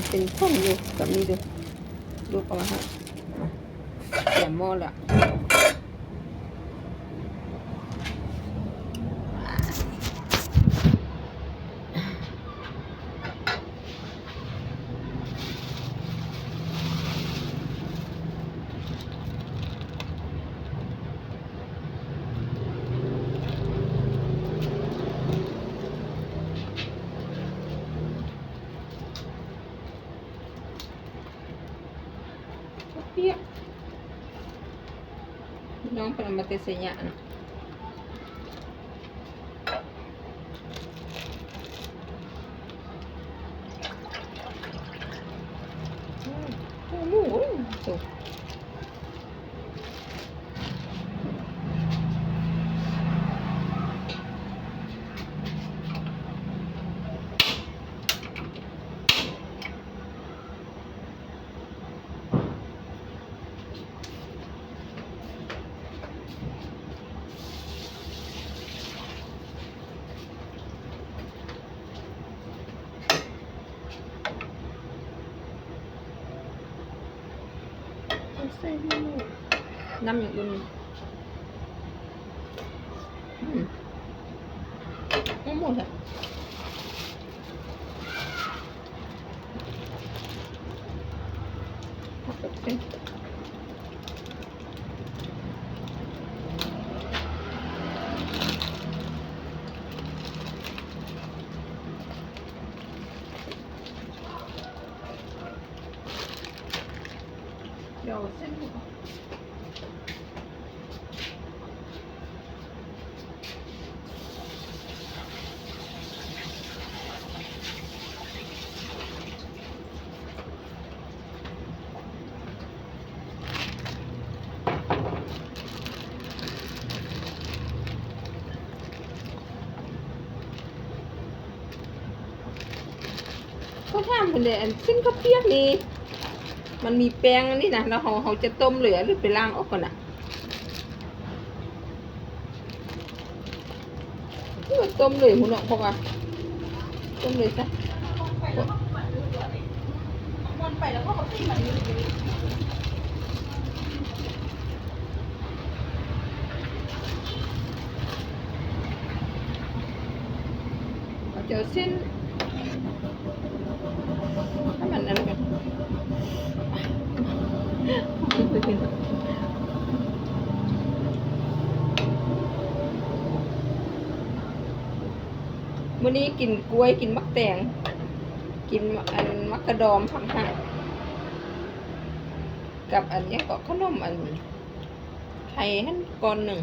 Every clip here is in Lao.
ເປັນຄົນຢູ່ ກໍມີຢູ່ ລູກເອົາມາໃຫ້ ຕຽມໝໍ້ແລ້ວ. ປຽກ ນ້ອງເພິ່ນເອົາມາແຕ່ໄຊຍະນະ. ໂອ້ ໝູ ໂອ້ ສຸກ. ໃສ່ນ້ຳ ນ້ຳຢ່າງອື່ນ. ອືມ ໝົດແລ້ວ. ດຽວເສັ້ນ ເຂົາຖາມເພິ່ນເດ້ ອັນເສັ້ນເຂົ້າປຽກນີ້ ມັນມີແປ້ງອັນນີ້ນະ ແລ້ວເຮົາ ເຮົາຈະຕົ້ມເລີຍ ຫຼືໄປລ້າງອອກກ່ອນນະ? ຄືວ່າຕົ້ມເລີຍພຸ້ນເນາະ ເພາະວ່າຕົ້ມເລີຍຊະ. ເອົາເຈົ້າເສັ້ນ ໃຫ້ມັນອັນນັ້ນກ່ອນ. ມື້ນີ້ກິນກ້ວຍ ກິນໝາກແຕງ ກິນ ອັນ ໝາກກະດອມ ຜັກຫະ ກັບອັນຫຍັງເກາະ ຂະໜົມອັນໄທຫັ້ນກ້ອນໜຶ່ງ.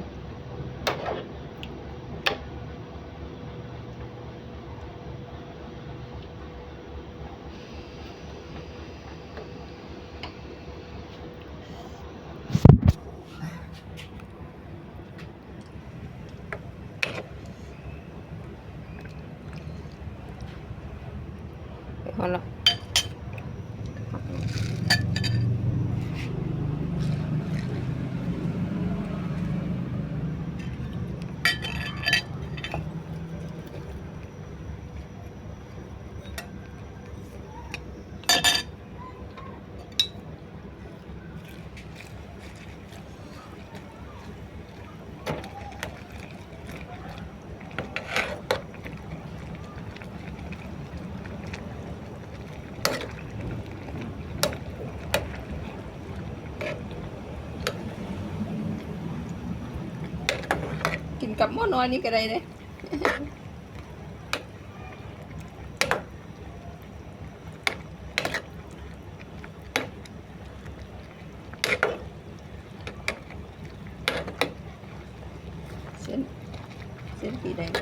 ເອົາລະ ກິນກັບໝໍ້ນ້ອຍນີ້ກໍໄດ້ເດ້. ເສັ້ນ ເສັ້ນສີແດງ.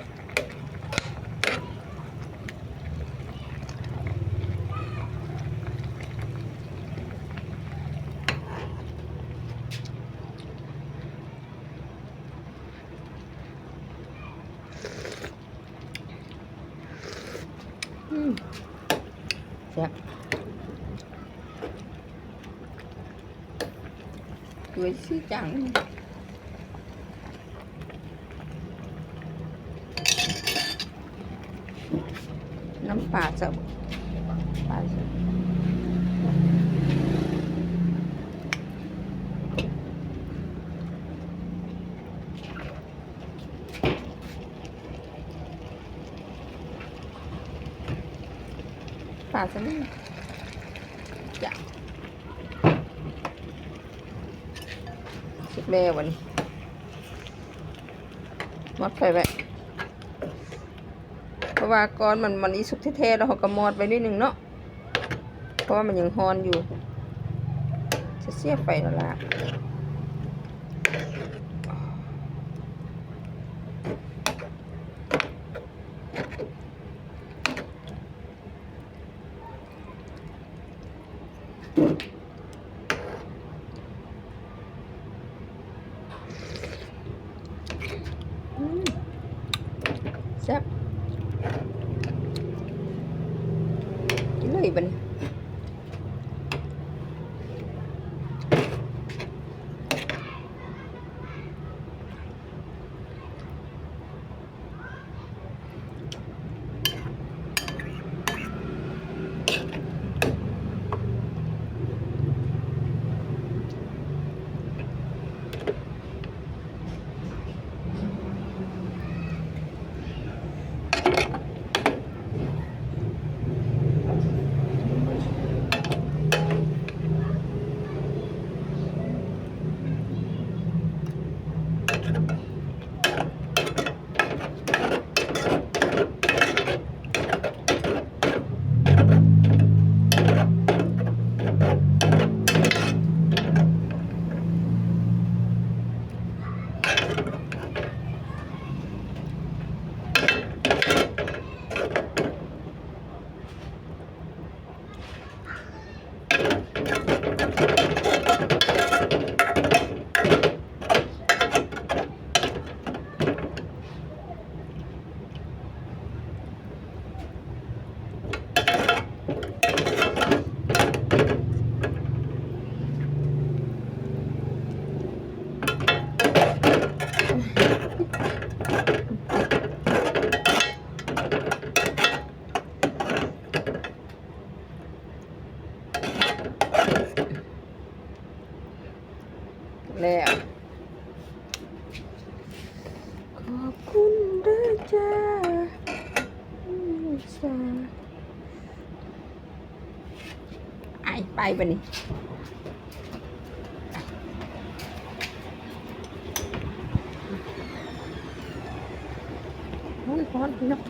ອືມ ແຊບ ໂອ້ຍ ຊື່ຈັງ ນ້ຳປາເຈົ້າ. ປາໃສ່ ປາຊະນີ້ ຈ້ະ ສຸກແລ້ວບັດນີ້ ໝົດໄຟໄວ້ ເພາະວ່າກ່ອນມັນ ມັນອີສຸກແທ້ໆ ແລ້ວເຮົາກໍມອດໄວ້ໜ້ອຍໜຶ່ງເນາະ ເພາະວ່າມັນຍັງຮ້ອນຢູ່ ຈະເສຍໄຟແລ້ວລະ. ອືມ ແຊບ ກິນເລີຍບັດນີ້. ແລ້ວ ຂອບຄຸນເດີຈ້າ ອືມ ຈ້າ. ໄປ ໄປບາດນີ້ ໂອ້ຍ ຮ້ອນພີ່ນ້ອງ.